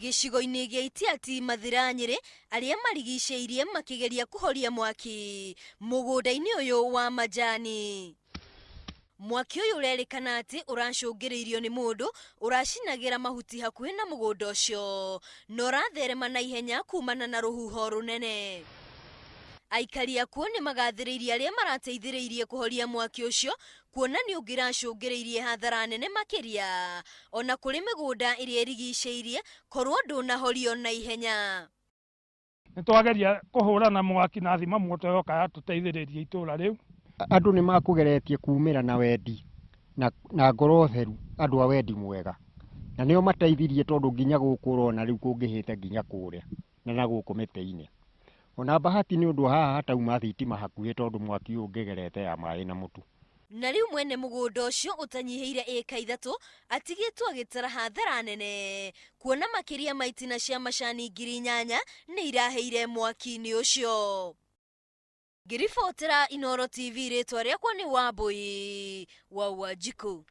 Gĩcigo-inĩ gĩa Itiati Mathira Nyĩrĩ arĩa marigicĩirie makĩgeria kũhoria mwaki mũgũnda-inĩ ũyũ wa majani. Mwaki ũyũ ũrerĩkana atĩ ũracũngĩrĩirio nĩ mũndũ ũracinagĩra mahuti hakuhĩ na mũgũnda ũcio na ũratherema na ihenya kumana na rũhuho rũnene. Aikari akuo nĩ magathĩrĩirie arĩa marateithĩrĩirie kũhoria mwaki ũcio kuona nĩ ũngĩracũngĩrĩirie hathara nene makĩria ona kũrĩ mĩgũnda ĩrĩa ĩrigicĩirie korwo ndũnahorio na ihenya. Nĩ twageria kũhũrana mwaki na thima moto yoka yatũteithĩrĩria itũra rĩu. Andũ nĩ makũgeretie kumĩra na wendi na ngoro theru, andũ a wendi mwega, na nĩo mateithirie tondũ nginya gũkũ ũrona rĩu kũngĩhĩte nginya kũrĩa na nagũkũ mĩtĩ-inĩ. Ona bahati nĩ ũndũ haha hatauma thitima hakuhĩ tondũ mwaki ũyũ ũngĩgerete ya maĩ na mũtu. Na rĩu mwene mũgũnda ũcio ũtanyihĩire ĩka ithatũ atigĩtwo agĩtara hathara nene kuona makĩria ma itina cia macani 8,000 nĩ irahĩire mwaki-inĩ ũcio. Ngĩribotera Inooro TV rĩtwa rĩakwa nĩ Wambui wa Wanjikũ.